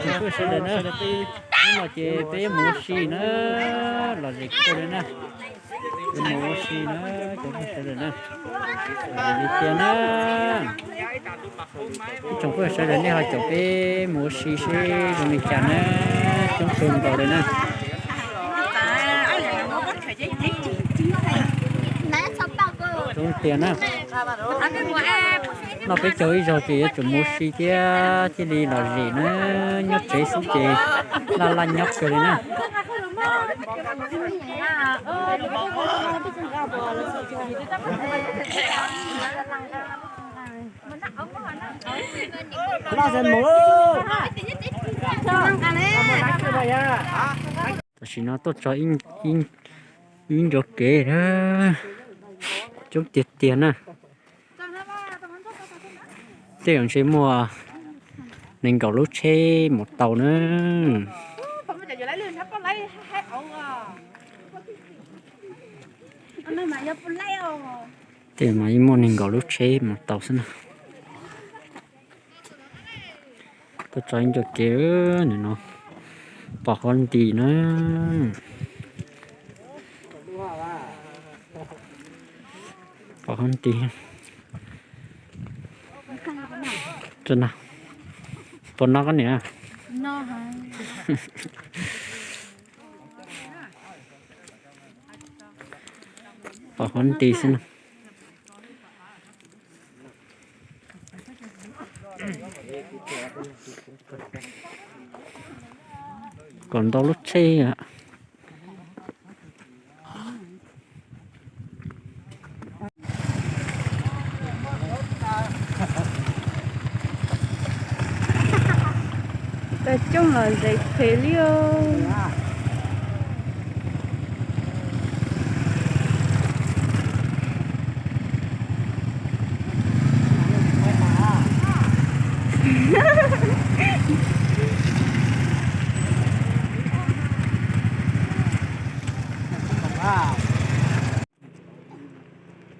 Tsoom phooj ywg sawv daws na, hnub no ces peb yuav mus ua si na, lom zem kawg li na. Peb mus ua si na, cov phooj ywg sawv daws na. Lom zem li tiag na. Ib tsoom phooj ywg sawv daws nej ho caum peb mus ua si seb zoo li cas na, coob kawg nkaus li na. Coob tiag na. Noj peb caug ib zaug ces yuav tsum mus ua si thiab thiaj li lom zem na, nyob tsev xwb ces laj laj nyob kawg li na. Tam sim no tuaj txog ib ncua kev na, coob tiag tiag na. Tej zaum ntshe muaj nees nkaum lub tsheb mus tau na. Tej mas yeej muaj nees nkaum lub tsheb mus tau xwb na. Tuaj txog ib ncua kev, nim no pom huab nti na. Pom huab nti. Puas noj koj niam? Pom huab nti xwb na. Kom ntau lub tsheb. Coob los zem phem li os.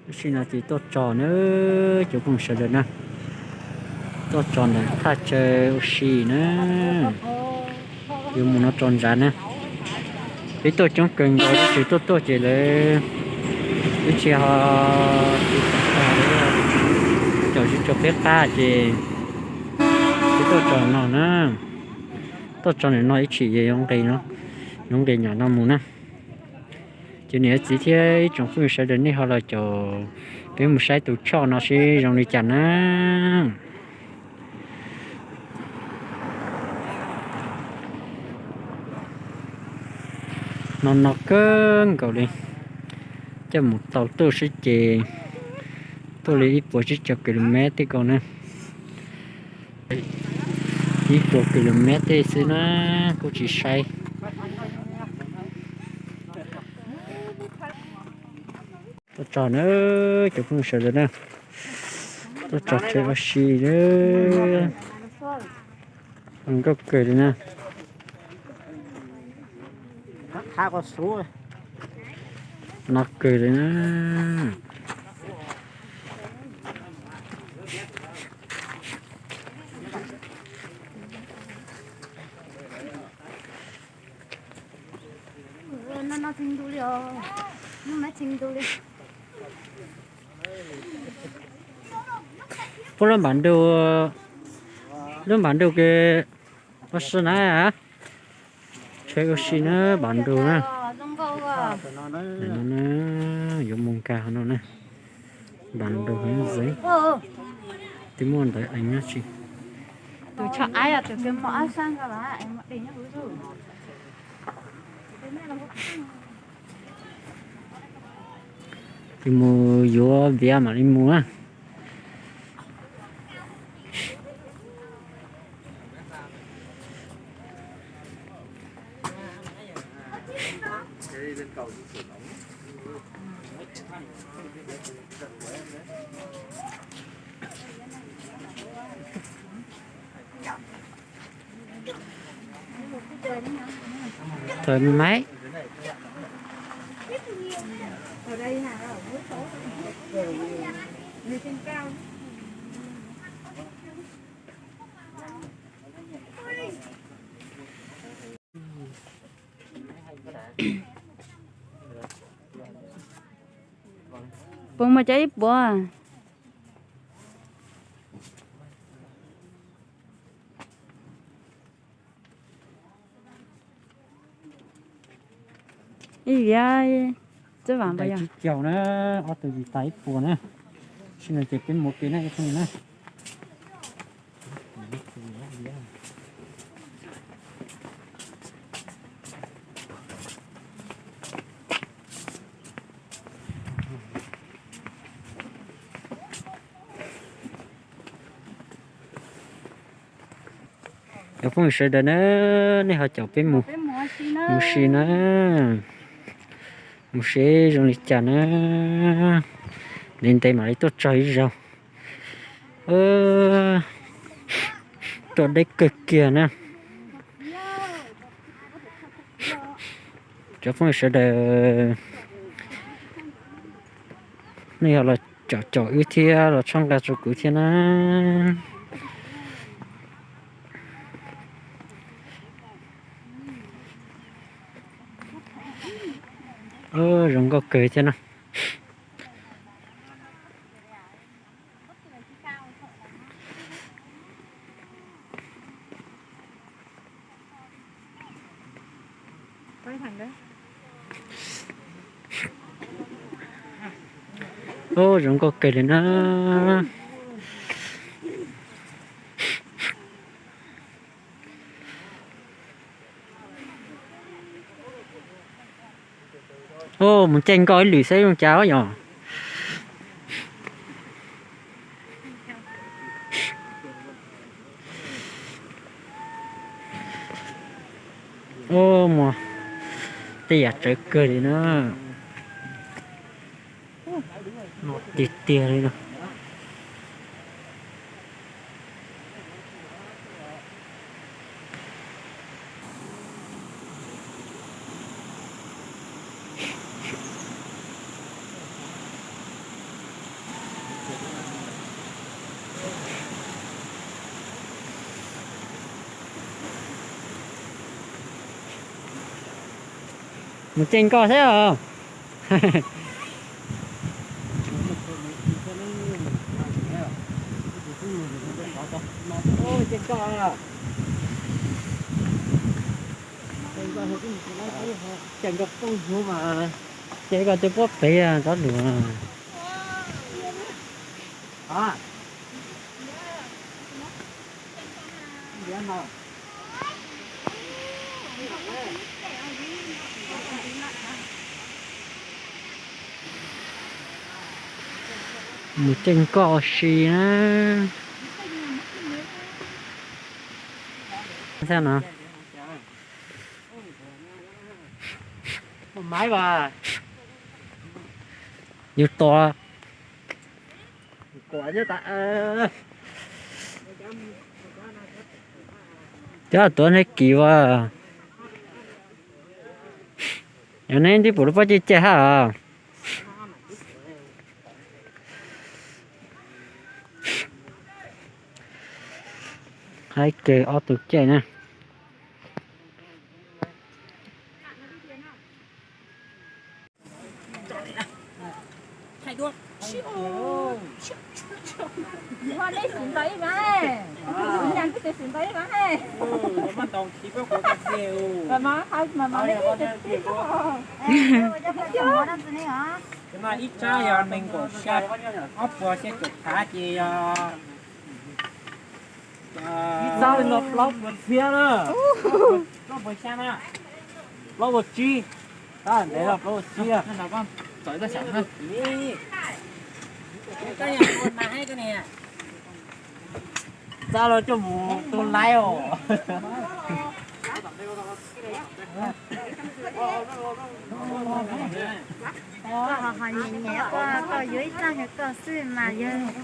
Tam sim no ces tuaj txog na, cov phooj ywg sawv daws na, tuaj txog ntawm thaj chaw ua si na, yuav mus no tso ntsav na. Peb tuaj coob kawg nkaus tab sis tuaj tuaj ces lawv twb tsis ho caum tsis tso peb qab ces peb tuaj txog no na, tuaj txog ntawm no ib chim yuav nqis, yuav nqis nyom no mus na. Ces niam txiv thiab ib tsoom phooj ywg sawv daws nej ho los caum peb mus saib tus choj no seb zoo li cas na. No no kawg nkaus li, coj mus tau tuaj sib ces tuaj li ib puas tsib caug kis lus mev tej ko na. Ib puas kis lus mev tej xwb na, kuj tsis saib. Tuaj txog na, cov phooj ywg sawv daws na, tuaj txog chaw ua si na, nkauj kawg li na. No kawg li na. Puab lub npav ntuj, lub npav ntuj ke ua si na, chaw ua si na, npav ntuj na. No na, yuav mus nkag no na, npav ntuj heev zeeg, twb muaj ntawv eev dab tsi. Tus mus yuav viav mam li mus na. Thời mãi. Puas muaj cov ib puas? Ib viav txawb vam pas yog. Caug na, ob tug yim tas ib puas na. Sim no ces peb mus kev na ib phooj ywg na. Cov phooj ywg sawv daws na, nej ho caum peb mus, mus si na, mus seb zoo li cas na. Ntev ntev mam li tuaj txog ib zaug. Tuaj deb kawg kiag na. Cov phooj ywg sawv daws, nej yog los caum caum wb thiab los txhawb nqa rau kuv thiab na. Zoo nkauj kawg thiab na. Ub, zoo nkauj kawg li na. Ub, mus caij nkoj ib lwm saib zoo cas yom. Ub, muaj tej yam txawv kawg li na. Tiag tiag li no. Mus caij nkoj thiab os. Caij nkoj poob hauv mas, caij nkoj twb puab pem tsob lus. Mus caij nkoj ua si na. Thiab no. Yus tos. Cov tuav neb kis ua. Yog neb twb pum lub pob cij caij hab os. Haib kawg ob tug caij na. Ib txab yog nees nkaum xya, ob puas xya caum phav ces yog ib txab li no plaub puas txhiab na. Plaub puas xya na. Plaub puas tsib. Tab ntev no plaub puas tsib. Txab los coj mus tu laiv os.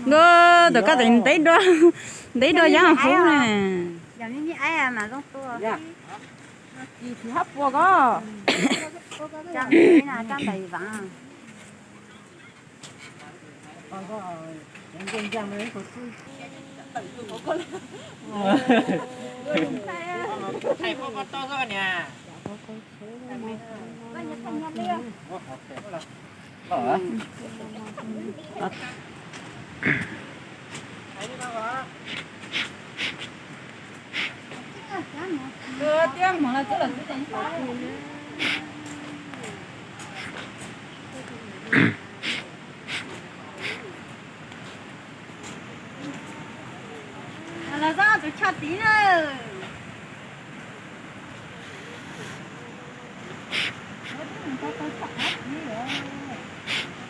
Nkauj, tom koj tes ntev dua, ntev dua yog hub na. Thaij pab pab tob xwb niag. Los zab tus choj tid na.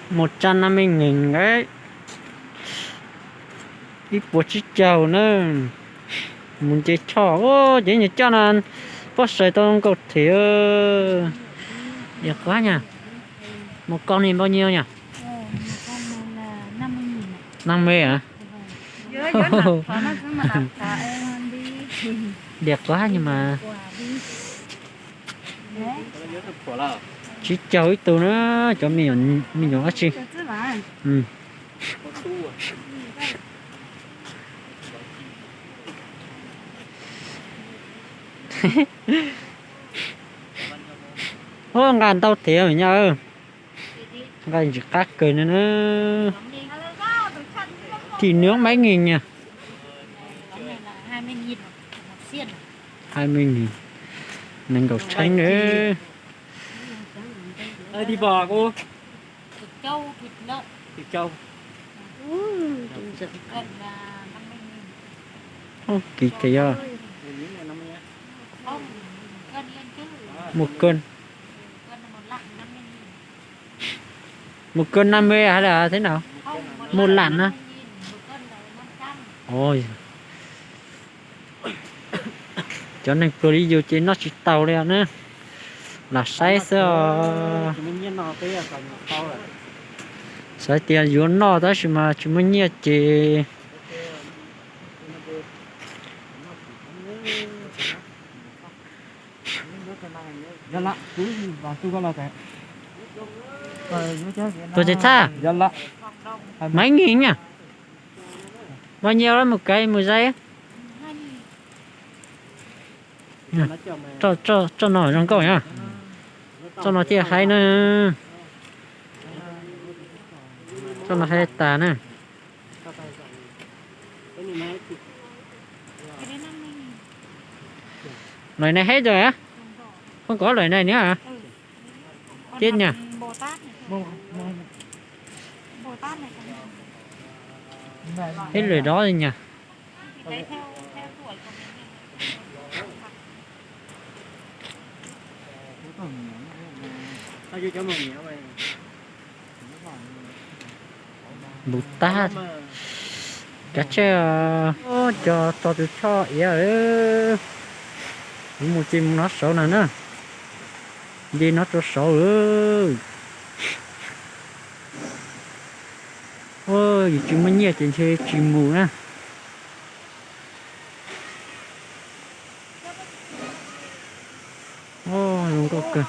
Một trăm năm mươi nghìn đấy. Ib puas tsib caug na. Mus nce choj, ces nyias coj no, puab saib tau zoo nkauj thiab. Diam qab nyag. Một con này bao nhiêu nhỉ? Năm mươi hả? Diam qab nyag mas. Tsib caug ib tug na, cov me nyuam dab tsi. Ua nqa ntau thiab nyab, nqa ntsis qab kawg no na. Thịt nướng mấy nghìn nhỉ? Hai mươi nghìn. Nees nkaum txheeb nawb. Ub, kis kis yog một cân, một cân năm mươi hay là thế nào? Một lạng hả? Ôi. Cov neeg pluag li yus ces noj tsis tau li na. Lam saib xwb os. Xav tias yuav noj tab sis mas tsis muaj nyiaj ces. Tus txiv txhab, mấy nghìn nhỉ? Bao nhiêu đó một cái một giây? Tso no zoo nkauj na. Tso no thiaj haib na. Tso no haib tas na. Lawm ne, haib tas. Không có lawm ne nữa hả? Chết nhỉ. Hết lawm đó nhỉ. Npus tag. Kav tsij, cov tso tus choj iav. Kuv mus ces mus nov saud na na. Nce nov rau saud. Yus tsis muaj nyiaj ces ntshe tsis mus na. Zoo nkauj kawg.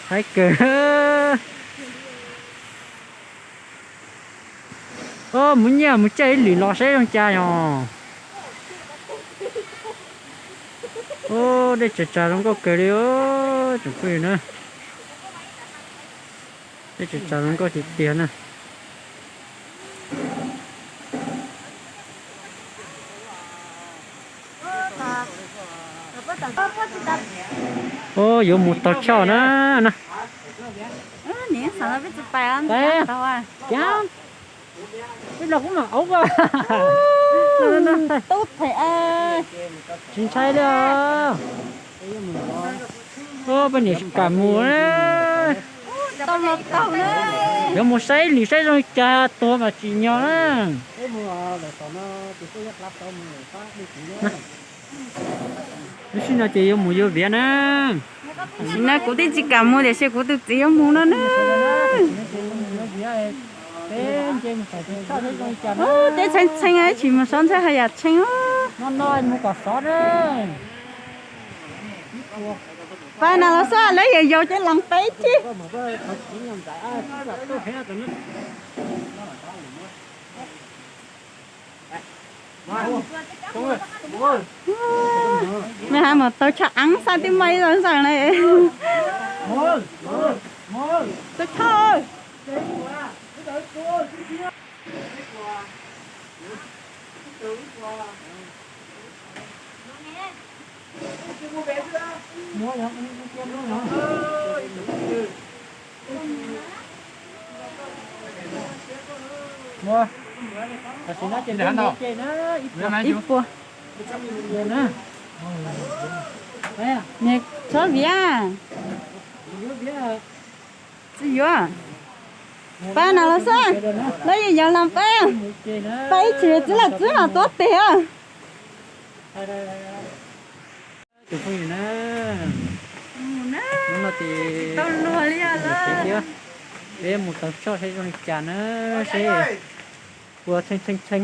Haib kawg. Mus nyiaj mus caij ib lwm los saib zoo cas yog. Dej tsaws tsag zoo nkauj kawg li tsoom phooj ywg na. Dej tsaws tsag zoo nkauj tiag tiag na. Yuav mus taug choj na. Ib los kuv mam auv, tub them, tsis ntshai li os. Poj niam tsis kam mus na. Yuav mus saib lwm saib zoo cas tuag mas tsim nyog na. Lub sij no ces yuav mus yuav viav na. Tam sim no kuv twb tsis kam mus tiam sis kuv tus txiv yuav mus no na. Teb txheeb txheeb tsis mus sov ntxhab haj yam txheeb. No no mus kom sov na. Pab no los xwb, lawv yog yau ces los peb tib. Nws hais mus tau tsho eev xaj tib mai los xaj na. Tau tsho. Ib puas. Nws txhob viav. Tsis yuav. Pab no los xwb, lawv yog yau los pab. Pab ib txhis txwv los txwv los tuav tes os. Tus phooj ywg na, hnub no ces tau luag li os, peb mus taug choj seb zoo li cas na, seb puas tshee tshee tshee.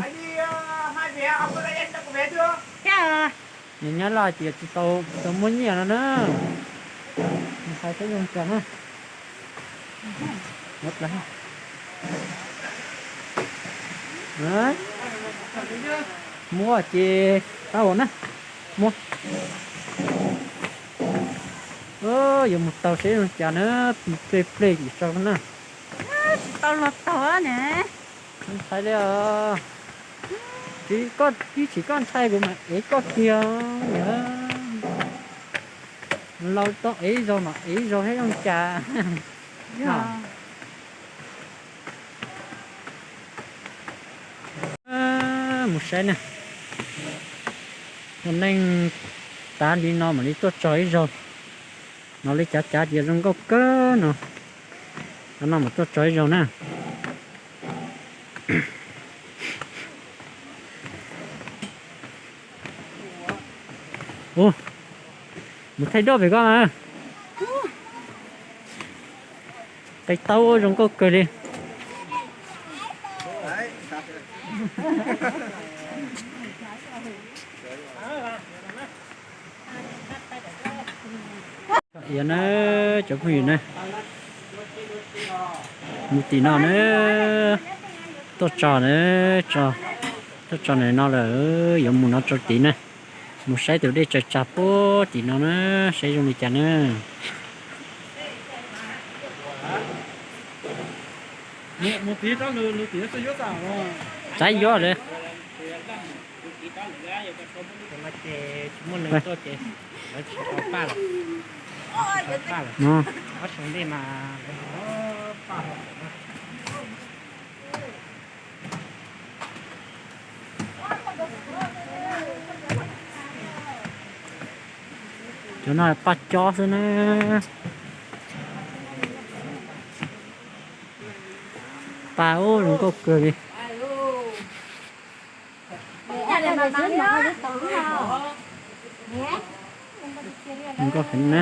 Nws nyab laj tias tsis tau, tsis tau muab nyiaj no na. Nws hais seb zoo li cas na. Muab ces pab ua na, muab. Yuav mus taug seb zoo li cas na, tis plej plej tim sau na. Tsis tau luag taug ne. Ntshai li os. Tsis koj ib txhis koj ntshai kuv mas ev koj kiag. Laus tau ev zaug mas ev zaug seb zoo li cas. Mus saib na. Ua neej tav li no mam li tuaj txog ib zaug. No li cav cav ces zoo nkauj kawg no. Cov no mam tuaj txog ib zaug na. Mus thaij duab pem koj na. Qe taub zoo nkauj kawg li. Yog na, cov phooj ywg na, mus tim no na, tuaj txog na, tuaj txog ntawm no lawm, yuav mus no rau tid na, mus saib tus dej tsaws tsag puag tim no na, saib zoo li cas na. Xav yuav lawm. Cov no paj cob xwb na. Paj ub zoo nkauj kawg li. Zoo nkauj heev na.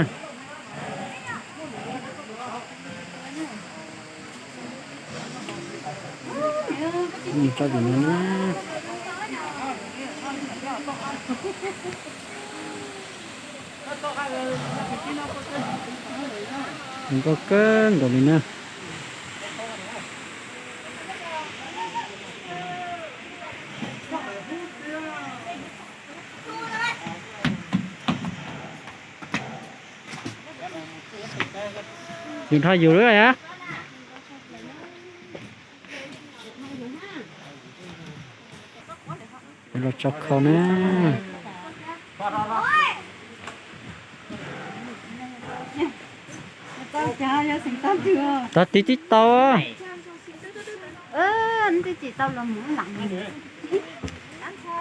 Tso tim no na. Zoo nkauj kawg nkaus li na. Yus nrho yus lawm a. Los tso khau na. Tov tid tib tau.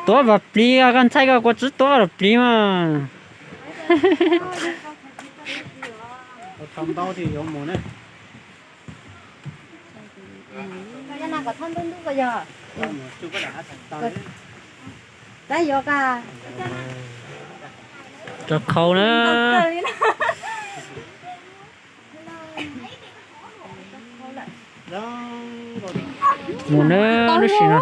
Tuav vam plig, koj ntxhais koj kua tsib tuav vam plig mas. Rau khau na. Mus na, lub sij no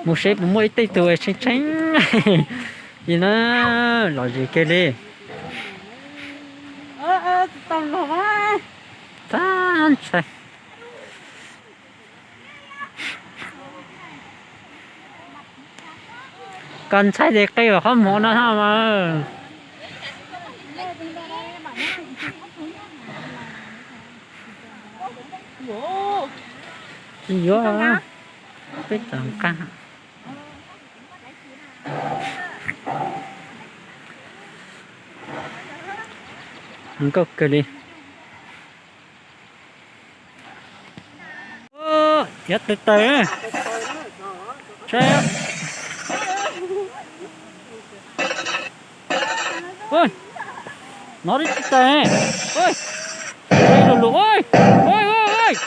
mus seb puas muaj ib tej tug tshee tshee li na, lom zem kiag li. Tau los a. Tag ntshai. Koj ntshai ces qi qhov muag no mas. Tsis yuav, peb tawm nqa. Nkauj kawg li. Yuav tawg tawg. Nov tib tawg. Lus lus.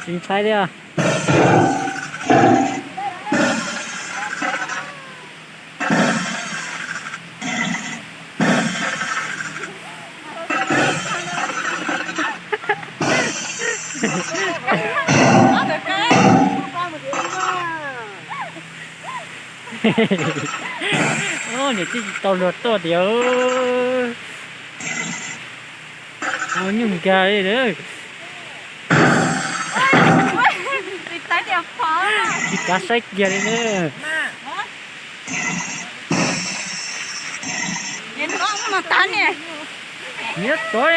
Tsis ntshai li os. Niam tij tsis tau luag tuaj tiag. Nyuj nkag li. Tsis kav saib kiag li na. Niam tov.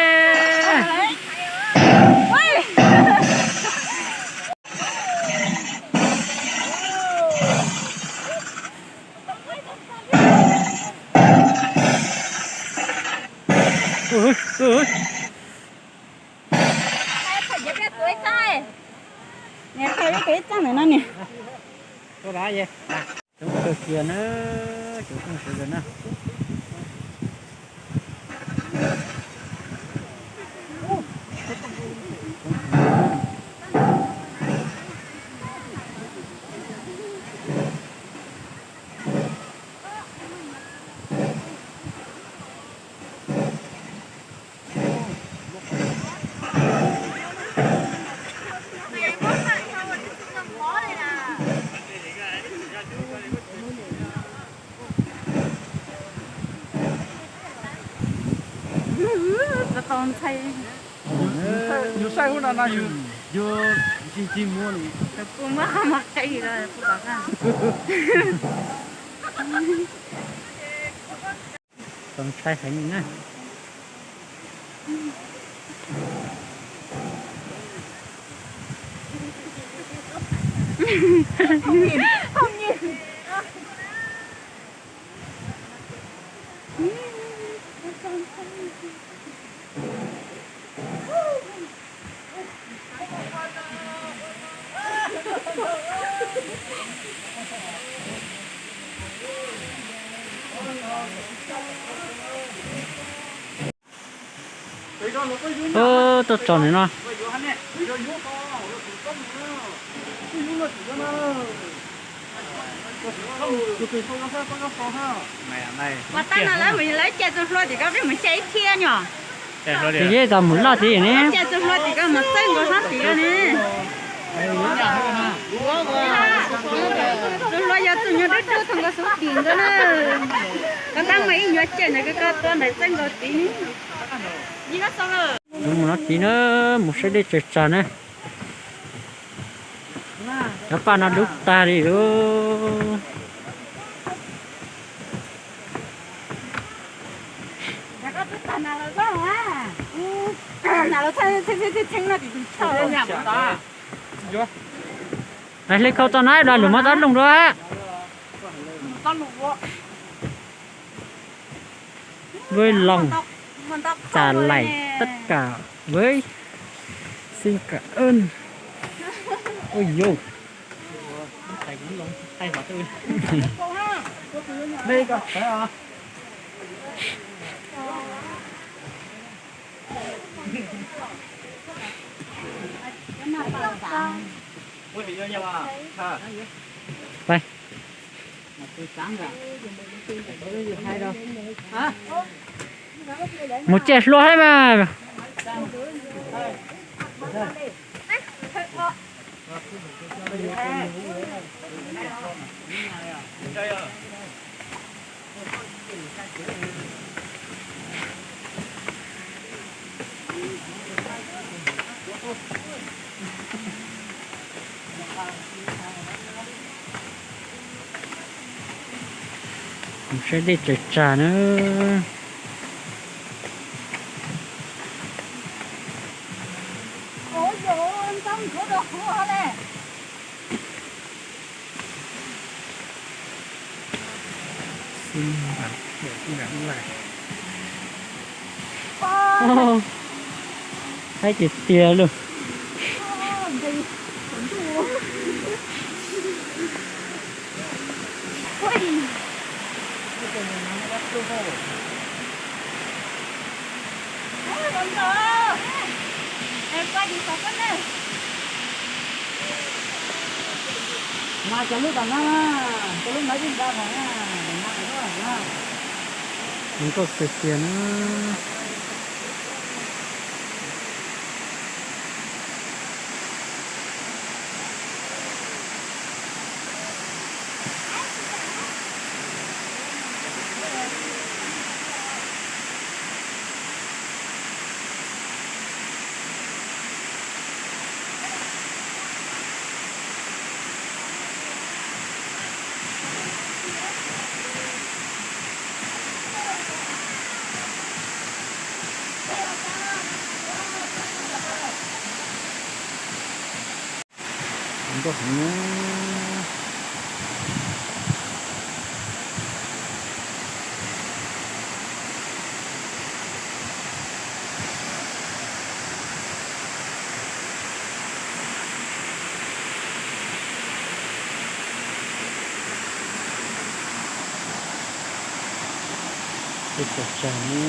Niam tij ib txoj ntawm no niam. Coob kawg kiag na, cov phooj ywg na. Tau ntshai. Yus saib ub no no yus, yus tsis tsis muaj li. Kuv muab qhov muag qi los kuv pom. Tau ntshai heev na. Tuaj txog ntawm no. Ua tab no lawv mus lawv cais tus hluas tim ko peb mus cais ib thiab nyom. Ces yeej tau mus loj tid ne. Cais tus hluas tim ko mus txawb nkaus sab tid ne. Tus hluas yog tus nyuag dub dub thaum nkaus xub tim ntawd na. Koj tab mas ib nyuag cais ntawd koj tua ntawd txawb nkaus tid. Mus no tid na, mus saib dej tsaws tsag na. Cov paj no dub tag li lawm. Hle khau tso na, da lus muab tob looj dua. Vui lòng trả lại tất cả với xin cảm ơn. Ôi dồi. Đây con phải à. Pais. Mus ciaj hlua thiab mas. Saib dej tsawg tsag na. Haib tiag tiag lauj. Nkauj tiag tiag na. Nkauj heev na. Ib tug tsag ne.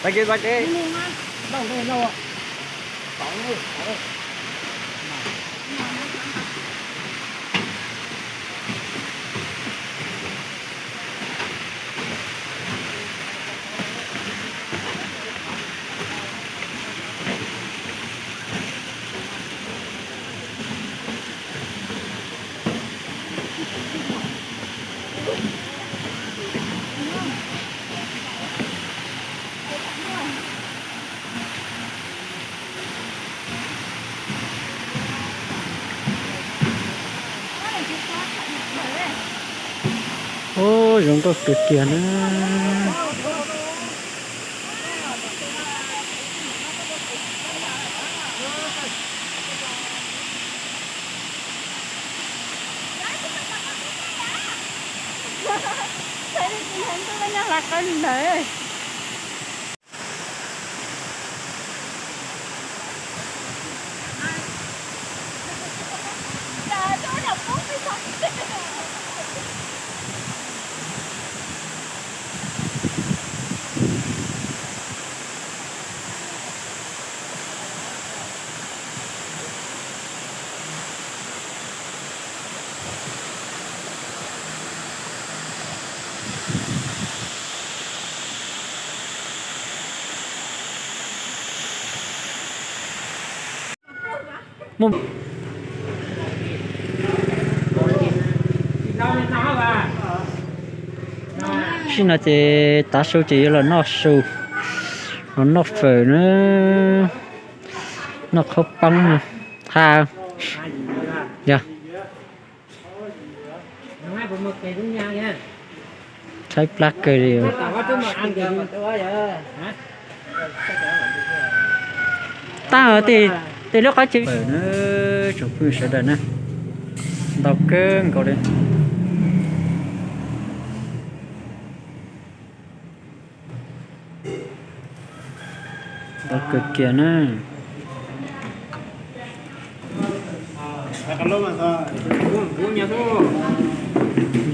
Tag kis tag kis. Zoo nkauj kawg kiag na. Tam sim no ces tav su ces yuav los noj su, los noj fawm na, noj qhaub poob na, ha, yog. Tshaib plab kawg li. Tag tej lub qab tsev na, tsoom phooj ywg sawv daws na, ntau kawg nkaus li. Ntau kawg kiag na.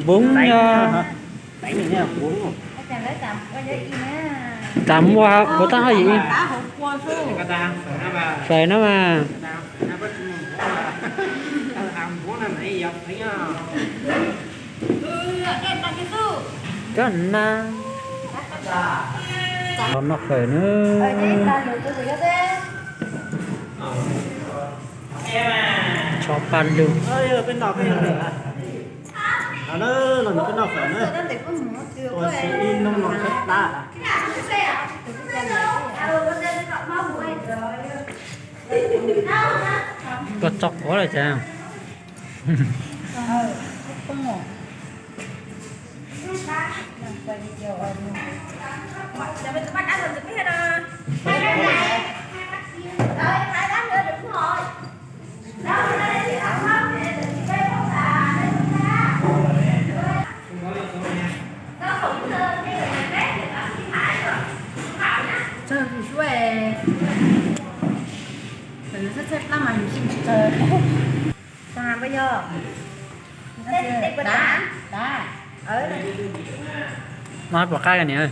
Npoob yog, tas muaj kuv tab yim. Fawm no mas. Koj na. Los noj fawm na. Tsho paj lug. Koj tso quav lawm cas? Txawj tus suab, txawj txawj plab mas yus tsis txawj. Mas puas qab niam?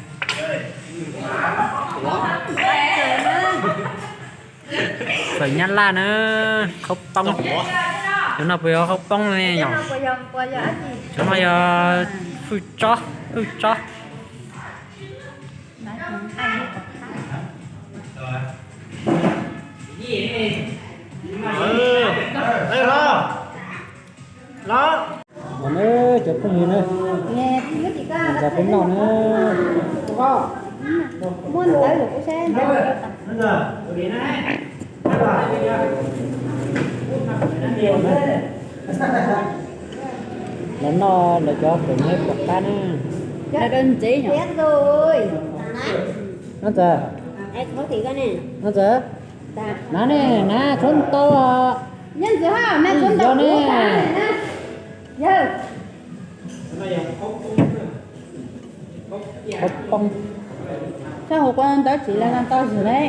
Fawm Nyab Laj na, khaub poob. Cov no puas yog khaub poob ne yom? Cov no yog hwj tsob, hwj tsob. Los na cov phooj ywg na, nkawd peb noj na. Los noj lawv cov fawm Nyab Laj puas qab na. Nyob ntawd, nyob ntawd, na ne, na txhob ntau. Yog ne. Khaub poob. Txhob hu ua ntawv txiv los ntau zog ne.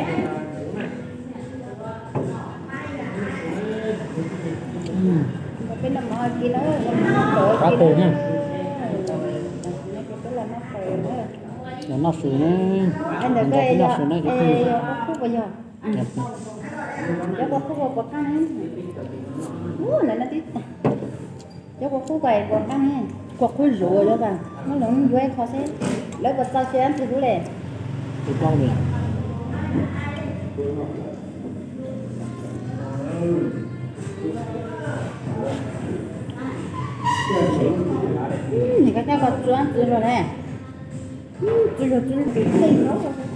Qab tus na. Los noj su na. Noj su na. Cov kua qub puas qab ne? Cov kua qub puas qab ne? Kua qub zuav yog tas muab loo yuav ib qho seb lawv puas txaus siab ntxig lub le. Nim koj coj koj tsuab ntxiv los ne.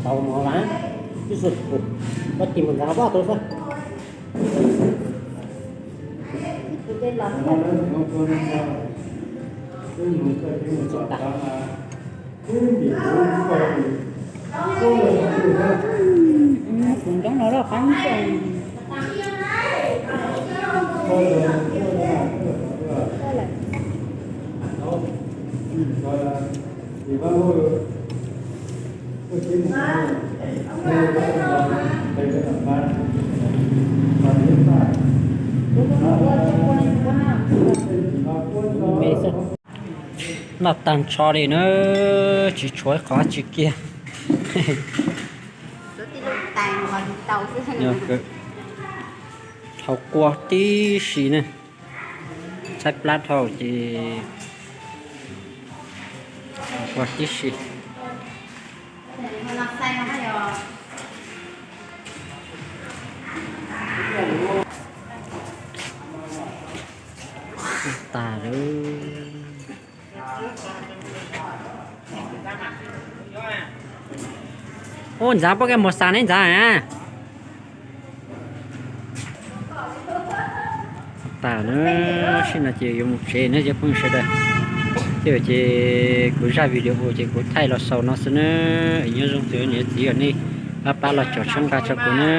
Tau mov las, koj cia mus ntxav poj tau xwb. Tus ntoo no loj qab ntsoog. Noj tag nrho li na, tsis tshuav ib qho dab tsi kiag. Dhau kua tib si na, tshaib plab dhau ces dhau kua tib si. Tas lawm. Ub, Ntxawm, puab koj mus xav neb Ntxawm a? Tas na, sim no ces yuav mus tsev na cov phooj ywg sawv daws. Ces kuv zaj video ces kuv thaij los xaus no xwb na. Es nyob zoo tus niam txiv uas nej pab pab los caum txhawb nqa rau kuv na.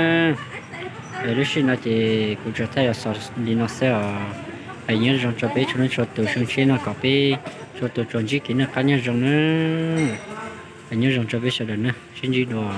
Es lub sij no ces kuv tsuas thaij los xaus li no xwb os. Es nyob zoo rau peb txhua leej txhua tus, zoo siab no kom peb txhua tus tsuas ntsib kev noj qab nyob zoo na. Es nyob zoo rau peb sawv daws na, sib ntsib dua.